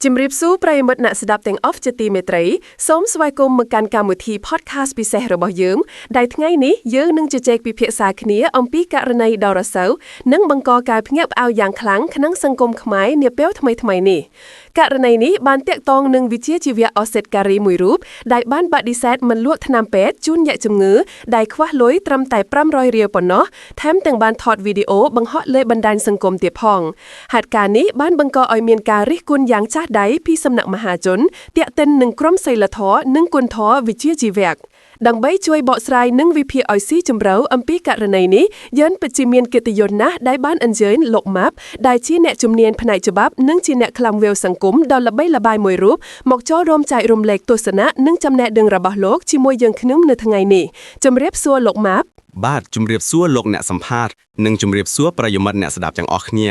ជំរាបសួរប្រិយមិត្តអ្នកស្ដាប់ទាំងអស់ជាទីមេត្រីសូមស្វាគមន៍មកកាន់កម្មវិធី podcast ពិសេសរបស់យើងដែលថ្ងៃនេះយើងនឹងជជែកពិភាក្សាគ្នាអំពីករណីដ៏រសើបនិងបង្កការភ្ញាក់ផ្អើលយ៉ាងខ្លាំងក្នុងសង្គមខ្មែរនាពេលថ្មីៗនេះករណីនេះបានទាក់ទងនឹងវិជ្ជាជីវៈឱសថការីមួយរូបដែលបានបដិសេធមិនលក់ថ្នាំពេទ្យជូនអ្នកជំងឺដែលខ្វះលុយត្រឹមតែ500រៀលប៉ុណ្ណោះថែមទាំងបានថតវីដេអូបង្ហោះលើបណ្ដាញសង្គមទៀតផងហេតុការណ៍នេះបានបង្កឲ្យមានការរិះគន់យ៉ាងចាស់ដៃពីសំណាក់មហាជនទាក់ទិននឹងក្រមសីលធម៌និងគុណធម៌វិជ្ជាជីវៈដើម្បីជួយបកស្រាយនិងវិភាគឲ្យស៊ីជម្រៅអំពីករណីនេះយើងពិតជាមានកិត្តិយសណាស់ដែលបានអញ្ជើញលោកម៉ាប់ដែលជាអ្នកជំនាញផ្នែកច្បាប់និងជាអ្នកឃ្លាំមើលសង្គមដ៏ល្បីល្បាញមួយរូបមកចូលរួមចែករំលែកទស្សនៈនិងចំណេះដឹងរបស់លោកជាមួយយើងខ្ញុំនៅថ្ងៃនេះជម្រាបសួរលោកម៉ាប់ បាទជំរាបសួរលោកអ្នកសម្ភាសន៍និងជំរាបសួរប្រិយមិត្តអ្នកស្ដាប់ទាំងអស់គ្នា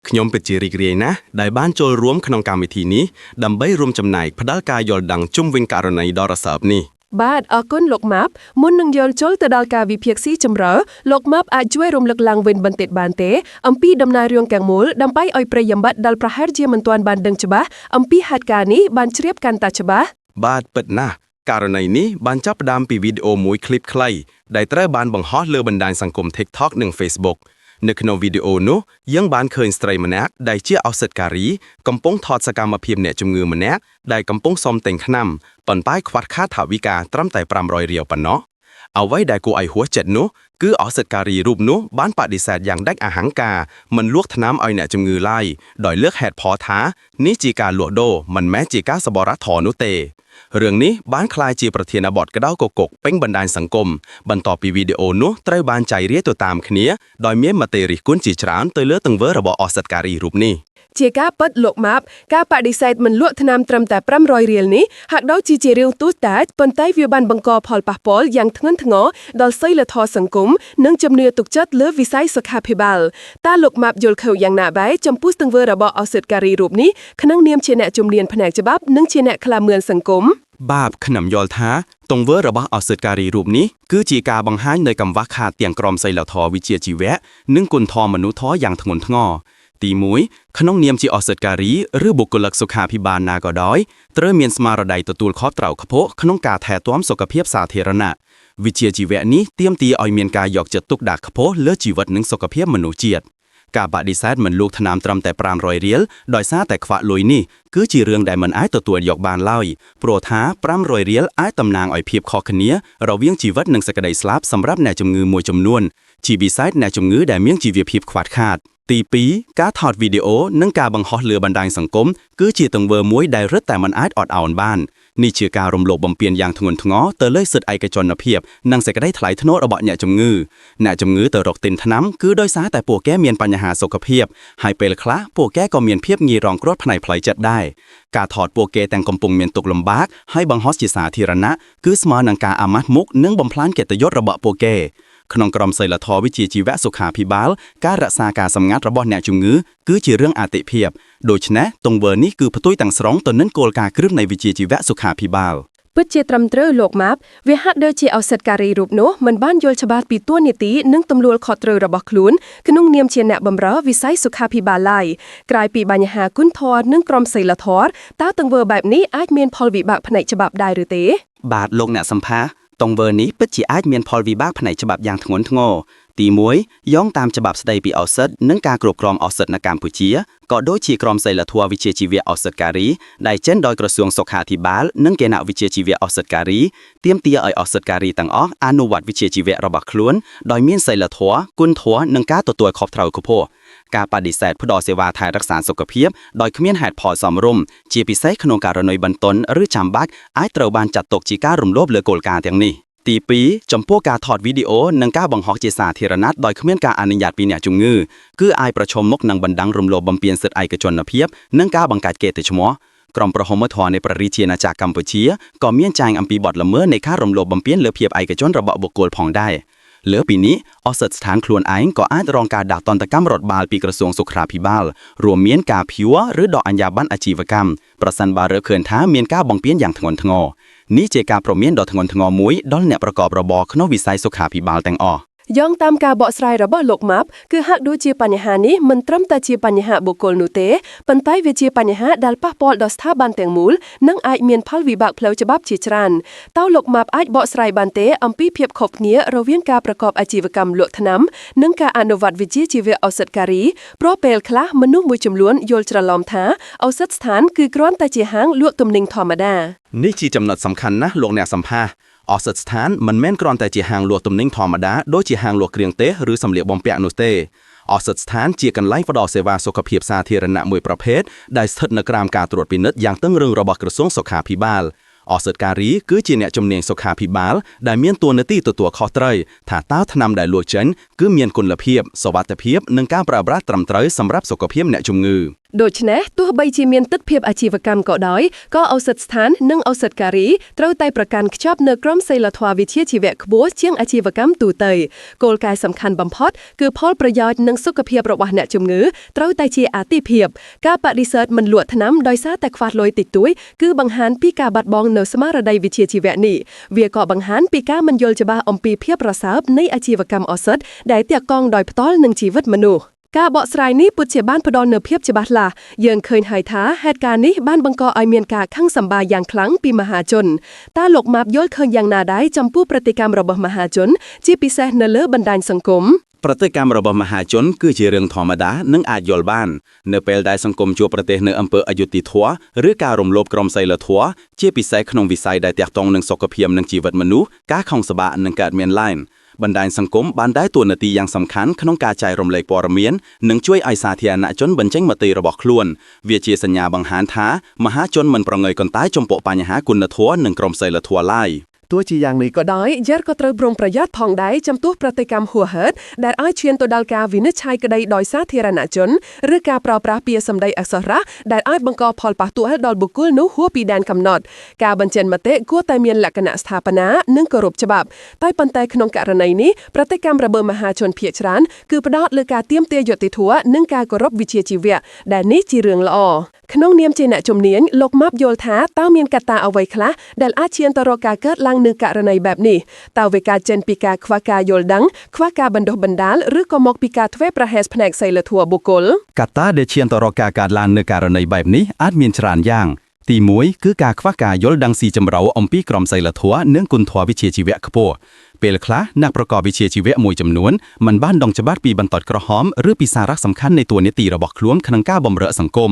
ខ្ញុំពិតជារីករាយណាស់ដែលបានចូលរួមក្នុងកម្មវិធីនេះដើម្បីរួមចំណែកផ្ដល់ការយល់ដឹងជុំវិញករណីដ៏រសើបនេះ បាទអរគុណលោកម៉ាប់មុននឹងយល់ចូលទៅដល់ការវិភាគស៊ីជម្រៅលោកម៉ាប់អាចជួយរំលឹកឡើងវិញបន្តិចបានទេអំពីដំណើររឿងទាំងមូលដើម្បីឲ្យប្រិយមិត្តដែលប្រហែលជាមិនទាន់បានដឹងច្បាស់អំពីហេតុការណ៍នេះបានជ្រាបកាន់តែច្បាស់ បាទពិតណាស់ករណីនេះបានចាប់ផ្ដើមពីវីដេអូមួយឃ្លីបខ្លីដែលត្រូវបានបង្ហោះលើបណ្ដាញសង្គម TikTok និង Facebook នៅក្នុងវីដេអូនោះយើងបានឃើញស្ត្រីម្នាក់ដែលជាឱសថការីកំពុងថតសកម្មភាពអ្នកជំងឺម្នាក់ដែលកំពុងសុំទិញថ្នាំប៉ុន្តែខ្វះខាតថវិកាត្រឹមតែ500រៀលប៉ុណ្ណោះអ្វីដែលគួរឲ្យហួសចិត្តនោះគឺឱសថការីរូបនោះបានបដិសេធយ៉ាងដាច់អហង្ការមិនលក់ថ្នាំឲ្យអ្នកជំងឺឡើយដោយលើកហេតុផលថានេះជាការលក់ដូរមិនមែនជាការសប្បុរសធម៌នោះទេរឿងនេះបានក្លាយជាប្រធានបទក្តៅគគុកពេញបណ្ដាញសង្គមបន្ទាប់ពីវីដេអូនោះត្រូវបានចែកររាយទៅតាមគ្នាដោយមានមតិរិះគន់ជាច្រើនទៅលើទង្វើរបស់ឱសថការីរូបនេះ ជាការពិតលោកម៉ាប់ការបដិសេធមិនលក់ថ្នាំត្រឹមតែ500រៀលនេះហាក់ដូចជាជារឿងទូចតាចប៉ុន្តែវាបានបង្កផលប៉ះពាល់យ៉ាងធ្ងន់ធ្ងរដល់សីលធម៌សង្គមនិងជំនឿទុកចិត្តលើវិស័យសុខាភិបាលតើលោកម៉ាប់យល់ឃើញយ៉ាងណាដែរចំពោះទង្វើរបស់ឱសថការីរូបនេះក្នុងនាមជាអ្នកជំនាញផ្នែកច្បាប់និងជាអ្នកឃ្លាំមើលសង្គម បាទខ្ញុំយល់ថាទង្វើរបស់ឱសថការីរូបនេះគឺជាការបង្ហាញនូវកំវះខាតទាំងក្រមសីលធម៌វិជ្ជាជីវៈនិងគុណធម៌មនុស្សធម៌យ៉ាងធ្ងន់ធ្ងរទី1ក្នុងនាមជាឱសថការីឬបុគ្គលិកសុខាភិបាលណាក៏ដោយត្រូវមានស្មារតីទទួលខុសត្រូវខ្ពស់ក្នុងការថែទាំសុខភាពសាធារណៈវិជ្ជាជីវៈនេះទាមទារឲ្យមានការយកចិត្តទុកដាក់ខ្ពស់លើជីវិតនិងសុខភាពមនុស្សជាតិការបដិសេធមិនលក់ថ្នាំត្រឹមតែ500រៀលដោយសារតែខ្វះលុយនេះគឺជារឿងដែលមិនអាចទទួលយកបានឡើយព្រោះថា500រៀលអាចតំណាងឲ្យភាពខុសគ្នារវាងជីវិតនិងសេចក្តីស្លាប់សម្រាប់អ្នកជំងឺមួយចំនួនជាពិសេសអ្នកជំងឺដែលមានជីវភាពខ្វះខាតទី2ការថតវីដេអូនិងការបង្ហោះលើបណ្ដាញសង្គមគឺជាទង្វើមួយដែលរឹតតែមិនអាចអត់ឱនបាននេះជាការរំលោភបំពានយ៉ាងធ្ងន់ធ្ងរទៅលើសិទ្ធិឯកជនភាពនិងសេចក្តីថ្លៃថ្នូររបស់អ្នកជំងឺអ្នកជំងឺទៅរកទិញថ្នាំគឺដោយសារតែពួកគេមានបញ្ហាសុខភាពហើយពេលខ្លះពួកគេក៏មានភាពងាយរងគ្រោះផ្នែកផ្លូវចិត្តដែរការថតពួកគេទាំងកំពុងមានទុក្ខលំបាកហើយបង្ហោះជាសាធារណៈគឺស្មើនឹងការអាម៉ាស់មុខនិងបំផ្លាញកិត្តិយសរបស់ពួកគេក្នុងក្រមសីលធម៌វិជ្ជាជីវៈសុខាភិបាលការរក្សាការសម្ងាត់របស់អ្នកជំងឺគឺជារឿងអាទិភាពដូច្នេះទង្វើនេះគឺផ្ទុយទាំងស្រុងទៅនឹងគោលការណ៍គ្រឹះនៃវិជ្ជាជីវៈសុខាភិបាល ពិតជាត្រឹមត្រូវលោកម៉ាប់វាហាក់ដូចជាឱសថការីរូបនោះមិនបានយល់ច្បាស់ពីតួនាទីនិងទំនួលខុសត្រូវរបស់ខ្លួនក្នុងនាមជាអ្នកបម្រើវិស័យសុខាភិបាលឡើយក្រៅពីបញ្ហាគុណធម៌និងក្រមសីលធម៌តើទង្វើបែបនេះអាចមានផលវិបាកផ្នែកច្បាប់ដែរឬទេ បាទលោកអ្នកសម្ភាសទង្វើនេះពិតជាអាចមានផលវិបាកផ្នែកច្បាប់យ៉ាងធ្ងន់ធ្ងរទី1យោងតាមច្បាប់ស្តីពីឱសថនិងការគ្រប់គ្រងឱសថនៅកម្ពុជាក៏ដូចជាក្រមសីលធម៌វិជ្ជាជីវៈឱសថការីដែលចេញដោយក្រសួងសុខាភិបាលនិងគណៈវិជ្ជាជីវៈឱសថការីទាមទារឲ្យឱសថការីទាំងអស់អនុវត្តវិជ្ជាជីវៈរបស់ខ្លួនដោយមានសីលធម៌គុណធម៌និងការទទួលខុសត្រូវខ្ពស់ការបដិសេធផ្ដល់សេវាថែរក្សាសុខភាពដោយគ្មានហេតុផលសមរម្យជាពិសេសក្នុងករណីបន្ទន់ឬចាំបាច់អាចត្រូវបានចាត់ទុកជាការរំលោភលើគោលការណ៍ទាំងនេះទី2ចំពោះការថតវីដេអូនិងការបង្ហោះជាសាធារណៈដោយគ្មានការអនុញ្ញាតពីអ្នកជំងឺគឺអាចប្រឈមមុខនឹងបណ្ដឹងរំលោភបំពានសិទ្ធិឯកជនភាពនិងការបង្កាច់កេរ្តិ៍ឈ្មោះក្រមប្រហមធម៌នៃព្រះរាជាណាចក្រកម្ពុជាក៏មានចែងអំពីបទល្មើសនៃការរំលោភបំពានលើភាពឯកជនរបស់បុគ្គលផងដែរលើពីនេះឱសថស្ថានខ្លួនឯងក៏អាចរងការដាក់ទណ្ឌកម្មរដ្ឋបាលពីក្រសួងសុខាភិបាលរួមមានការព្យួរឬដកអាជ្ញាប័ណ្ណអាជីវកម្មប្រសិនបើរើឃើញថាមានការបំពានយ៉ាងធ្ងន់ធ្ងរនេះជាការព្រមានដ៏ធ្ងន់ធ្ងរមួយដល់អ្នកប្រកបរបរក្នុងវិស័យសុខាភិបាលទាំងអស់។ យោងតាមការបកស្រាយរបស់លោកម៉ាប់គឺហាក់ដូចជាបញ្ហានេះមិនត្រឹមតែជាបញ្ហាបុគ្គលនោះទេប៉ុន្តែវាជាបញ្ហាដែលប៉ះពាល់ដល់ស្ថាប័នទាំងមូលនិងអាចមានផលវិបាកផ្លូវច្បាប់ជាច្រើនតើលោកម៉ាប់អាចបកស្រាយបានទេអំពីភាពខុសគ្នារវាងការប្រកបអាជីវកម្មលក់ថ្នាំនិងការអនុវត្តវិជ្ជាជីវៈឱសថការីព្រោះពេលខ្លះមនុស្សមួយចំនួនយល់ច្រឡំថាឱសថស្ថានគឺគ្រាន់តែជាហាងលក់ទំនិញធម្មតា នេះជាចំណុចសំខាន់ណាស់លោកអ្នកសម្ភាសឱសថស្ថានមិនមែនគ្រាន់តែជាហាងលក់ទំនិញធម្មតាដូចជាហាងលក់គ្រឿងទេសឬសម្លៀកបំពាក់នោះទេឱសថស្ថានជាកន្លែងផ្ដល់សេវាសុខភាពសាធារណៈមួយប្រភេទដែលស្ថិតនៅក្រោមការត្រួតពិនិត្យយ៉ាងតឹងរឹងរបស់ក្រសួងសុខាភិបាលឱសថការីគឺជាអ្នកជំនាញសុខាភិបាលដែលមានតួនាទីទទួលខុសត្រូវថាតើថ្នាំដែលលក់ចេញគឺមានគុណភាពសុវត្ថិភាពនិងការប្រើប្រាស់ត្រឹមត្រូវសម្រាប់សុខភាពអ្នកជំងឺ ដូច្នេះទោះបីជាមានទិដ្ឋភាពអាជីវកម្មក៏ដោយក៏ឱសថស្ថាននិងឱសថការីត្រូវតែប្រកាន់ខ្ជាប់នូវក្រមសីលធម៌វិជ្ជាជីវៈខ្ពស់ជាងអាជីវកម្មទូទៅគោលការណ៍សំខាន់បំផុតគឺផលប្រយោជន៍និងសុខភាពរបស់អ្នកជំងឺត្រូវតែជាអាទិភាពការបដិសេធមិនលក់ថ្នាំដោយសារតែខ្វះលុយតិចតួចគឺបង្ហាញពីការបាត់បង់នូវស្មារតីវិជ្ជាជីវៈនេះវាក៏បង្ហាញពីការមិនយល់ច្បាស់អំពីភាពប្រសើរនៃអាជីវកម្មឱសថដែលទាក់ទងដោយផ្ទាល់នឹងជីវិតមនុស្សការបកស្រាយនេះពិតជាបានផ្ដល់នូវភាពច្បាស់លាស់យើងឃើញហើយថាហេតុការណ៍នេះបានបង្កឲ្យមានការខឹងសម្បារយ៉ាងខ្លាំងពីមហាជនតើលោកម៉ាប់យល់ឃើញយ៉ាងណាដែរចំពោះប្រតិកម្មរបស់មហាជន ជាពិសេសនៅលើបណ្ដាញសង្គម ប្រតិកម្មរបស់មហាជនគឺជារឿងធម្មតានិងអាចយល់បាន នៅពេលដែលសង្គមជួបប្រទះនៅអំពើអយុត្តិធម៌ឬការរំលោភក្រមសីលធម៌ជាពិសេសក្នុងវិស័យដែលទាក់ទងនឹងសុខភាពនិងជីវិតមនុស្សការខឹងសម្បារនឹងកើតមានឡើងបណ្ដាញសង្គមបានដើរតួនាទីយ៉ាងសំខាន់ក្នុងការចែករំលែកព័ត៌មាននិងជួយឲ្យសាធារណជនបញ្ចេញមតិរបស់ខ្លួនវាជាសញ្ញាបង្ហាញថាមហាជនមិនប្រងើយកន្តើយចំពោះបញ្ហាគុណធម៌និងក្រមសីលធម៌ឡើយ ទោះជាយ៉ាងនេះ ក៏ដោយយើងក៏ត្រូវប្រុងប្រយ័ត្នផងដែរចំពោះប្រតិកម្មហួសហេតុដែលអាចឈានទៅដល់ការវិនិច្ឆ័យក្តីដោយសាធារណជនឬការប្រើប្រាស់ពាក្យសម្ដីអសុរៈដែលអាចបង្កផលប៉ះពាល់ដល់បុគ្គលនោះហួសពីដែនកំណត់ការបញ្ចេញមតិគួរតែមានលក្ខណៈស្ថាបនានិងគោរពច្បាប់តែប៉ុន្តែក្នុងករណីនេះប្រតិកម្មរបស់មហាជនភាគច្រើនគឺផ្ដោតលើការទាមទារយុត្តិធម៌និងការគោរពវិជ្ជាជីវៈដែលនេះជារឿងល្អក្នុងនាមជាអ្នកជំនាញលោកម៉ាប់យល់ថាតើមានកត្តាអ្វីខ្លះដែលអាចឈានទៅរកការកើតឡើងនូវករណីបែបនេះតើវាកើតចេញពីការខ្វះការយល់ដឹងខ្វះការបណ្ដុះបណ្ដាលឬក៏មកពីការធ្វេសប្រហែសផ្នែកសីលធម៌បុគ្គល កត្តាដែលឈានទៅរកការកើតឡើងនូវករណីបែបនេះអាចមានច្រើនយ៉ាងទី1គឺការខ្វះការយល់ដឹងស៊ីជម្រៅអំពីក្រមសីលធម៌និងគុណធម៌វិជ្ជាជីវៈខ្ពស់ពេលខ្លះអ្នកប្រកបវិជ្ជាជីវៈមួយចំនួនមិនបានដឹងច្បាស់ពីបន្ទាត់ក្រហមឬពីសារៈសំខាន់នៃតួនាទីរបស់ខ្លួនក្នុងការបម្រើសង្គម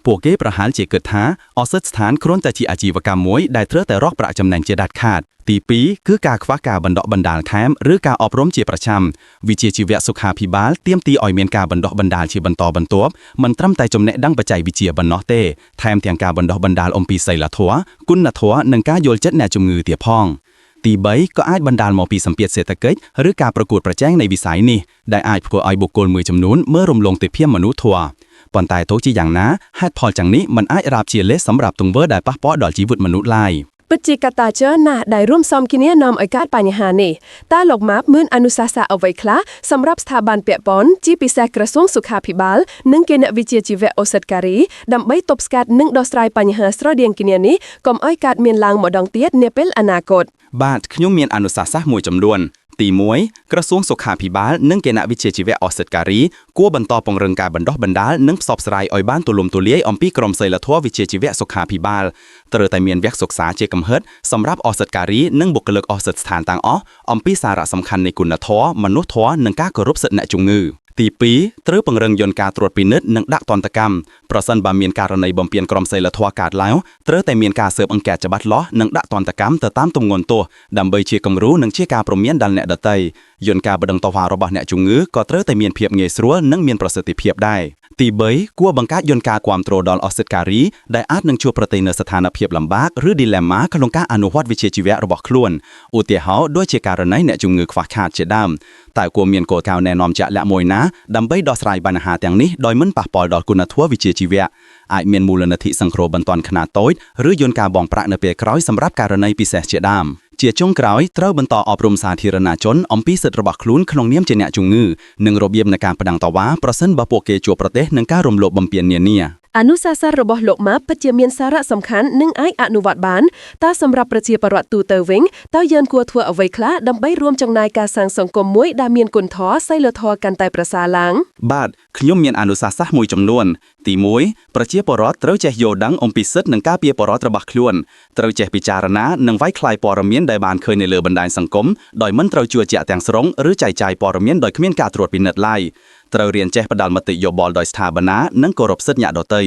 ពួកគេប្រហែលជាគិតថាឱសថស្ថានគ្រាន់តែជាអាជីវកម្មមួយដែលត្រូវតែរកប្រាក់ចំណេញជាដាច់ខាតទី2គឺការខ្វះការបណ្ដុះបណ្ដាលថែមឬការអប់រំជាប្រចាំវិជ្ជាជីវៈសុខាភិបាលទាមទារឲ្យមានការបណ្ដុះបណ្ដាលជាបន្តបន្ទាប់មិនត្រឹមតែចំណេះដឹងបច្ចេកវិទ្យាប៉ុណ្ណោះទេថែមទាំងការបណ្ដុះបណ្ដាលអំពីសីលធម៌គុណធម៌និងការយល់ចិត្តអ្នកជំងឺទៀតផងទី3ក៏អាចបណ្ដាលមកពីសម្ពាធសេដ្ឋកិច្ចឬការប្រកួតប្រជែងនៃវិស័យនេះដែលអាចធ្វើឲ្យបុគ្គលមួយចំនួនមើលរំលងទេពភាពមនុស្សធម៌ប៉ុន្តែទោះជាយ៉ាងណាហេតុផលទាំងនេះមិនអាចរាប់ជាលេសសម្រាប់ទង្វើដែលប៉ះពាល់ដល់ជីវិតមនុស្សឡើយ ពិតជាកត្តាច្រើនណាស់ដែលរួមផ្សំគ្នានាំឲ្យកើតបញ្ហានេះតើលោកម៉ាប់មានអនុសាសន៍អ្វីខ្លះសម្រាប់ស្ថាប័នពាក់ព័ន្ធជាពិសេសក្រសួងសុខាភិបាលនិងគណៈវិជ្ជាជីវៈឱសថការីដើម្បីទប់ស្កាត់និងដោះស្រាយបញ្ហាស្រដៀងគ្នានេះកុំឲ្យកើតមានឡើងម្ដងទៀតនាពេលអនាគត បាទខ្ញុំមានអនុសាសន៍មួយចំនួនទី1ក្រសួងសុខាភិបាលនិងគណៈវិជ្ជាជីវៈឱសថការីគួរបន្តពង្រឹងការបណ្ដុះបណ្ដាលនិងផ្សព្វផ្សាយឲ្យបានទូលំទូលាយអំពីក្រមសីលធម៌វិជ្ជាជីវៈសុខាភិបាលត្រូវតែមានវគ្គសិក្សាជាកំហិតសម្រាប់ឱសថការីនិងបុគ្គលិកឱសថស្ថានទាំងអស់អំពីសារៈសំខាន់នៃគុណធម៌មនុស្សធម៌និងការគោរពសិទ្ធិអ្នកជំងឺទី2ត្រូវពង្រឹងយន្តការត្រួតពិនិត្យនិងដាក់ទណ្ឌកម្មប្រសិនបើមានករណីបំពានក្រមសីលធម៌កើតឡើងត្រូវតែមានការស៊ើបអង្កេតច្បាស់លាស់និងដាក់ទណ្ឌកម្មទៅតាមទម្ងន់ទោសដើម្បីជាគំរូនិងជាការព្រមានដល់អ្នកដទៃយន្តការបណ្ដឹងតវ៉ារបស់អ្នកជំងឺក៏ត្រូវតែមានភាពងាយស្រួលនិងមានប្រសិទ្ធភាពដែរទី3គួរបង្កើតយន្តការគាំទ្រដល់ឱសថការីដែលអាចនឹងជួបប្រទះនូវស្ថានភាពលំបាកឬ dilemma ក្នុងការអនុវត្តវិជ្ជាជីវៈរបស់ខ្លួនឧទាហរណ៍ដូចជាករណីអ្នកជំងឺខ្វះខាតជាដើមតែគួរមានគោលការណ៍ណែនាំជាក់លាក់មួយណាដើម្បីដោះស្រាយបញ្ហាទាំងនេះដោយមិនប៉ះពាល់ដល់គុណធម៌វិជ្ជាជីវៈអាចមានមូលនិធិសង្គ្រោះបន្ទាន់ខ្នាតតូចឬយន្តការបង់ប្រាក់នៅពេលក្រោយសម្រាប់ករណីពិសេសជាដើមជាចុងក្រោយត្រូវបន្តអប់រំសាធារណជនអំពីសិទ្ធិរបស់ខ្លួនក្នុងនាមជាអ្នកជំងឺនិងរបៀបនៃការប្តឹងតវ៉ាប្រសិនបើពួកគេជួបប្រទះនឹងការរំលោភបំពាននានា អនុសាសន៍របស់លោកម៉ាប់ពិតជាមានសារៈសំខាន់និងអាចអនុវត្តបានតើសម្រាប់ប្រជាពលរដ្ឋទូទៅវិញតើយើងគួរធ្វើអ្វីខ្លះដើម្បីរួមចំណែកការសាងសង្គមមួយដែលមានគុណធម៌សីលធម៌កាន់តែប្រសើរឡើង បាទខ្ញុំមានអនុសាសន៍មួយចំនួនទី1ប្រជាពលរដ្ឋត្រូវចេះយល់ដឹងអំពីសិទ្ធិនិងការពារពលរដ្ឋរបស់ខ្លួនត្រូវចេះពិចារណានិងវាយថ្លៃព័ត៌មានដែលបានឃើញនៅលើបណ្ដាញសង្គមដោយមិនត្រូវជឿជាក់ទាំងស្រុងឬចែកចាយព័ត៌មានដោយគ្មានការត្រួតពិនិត្យឡើយត្រូវរៀនចេះផ្ដល់មតិយោបល់ដោយស្ថាបនានិងគោរពសិទ្ធិអ្នកដទៃ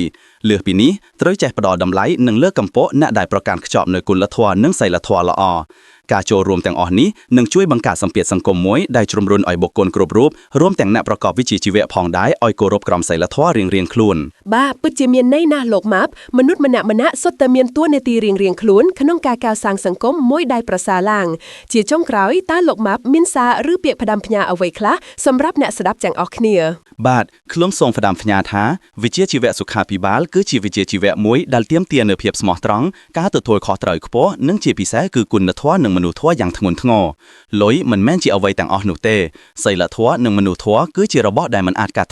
លើសពីនេះត្រូវចេះផ្ដល់តម្លៃនិងលើកកម្ពស់អ្នកដែលប្រកាន់ខ្ជាប់នូវគុណធម៌និងសីលធម៌ល្អការចូលរួមទាំងអស់នេះនឹងជួយបង្កើតសម្ពាធសង្គមមួយដែលជំរុញឲ្យបុគ្គលគ្រប់រូបរួមទាំងអ្នកប្រកបវិជ្ជាជីវៈផងដែរឲ្យគោរពក្រមសីលធម៌រៀងៗខ្លួន បាទពិតជាមានន័យណាស់លោកម៉ាប់មនុស្សម្នាក់ៗសុទ្ធតែមានតួនាទីរៀងៗខ្លួនក្នុងការកសាងសង្គមមួយដែលប្រសើរឡើងជាចុងក្រោយតើលោកម៉ាប់មានសារឬពាក្យផ្ដាំផ្ញើអ្វីខ្លះសម្រាប់អ្នកស្ដាប់ទាំងអស់គ្នា បាទខ្ញុំសូមផ្ដាំផ្ញើថាវិជ្ជាជីវៈសុខាភិបាលគឺជាវិជ្ជាជីវៈមួយដែលទាមទារនូវភាពស្មោះត្រង់ការទទួលខុសត្រូវខ្ពស់និងជាពិសេសគឺគុណធម៌និងមនុស្សធម៌យ៉ាងធ្ងន់ធ្ងរលុយមិនមែនជាអ្វីទាំងអស់នោះទេសីលធម៌និងមនុស្សធម៌គឺជារបស់ដែលមិនអាចកាត់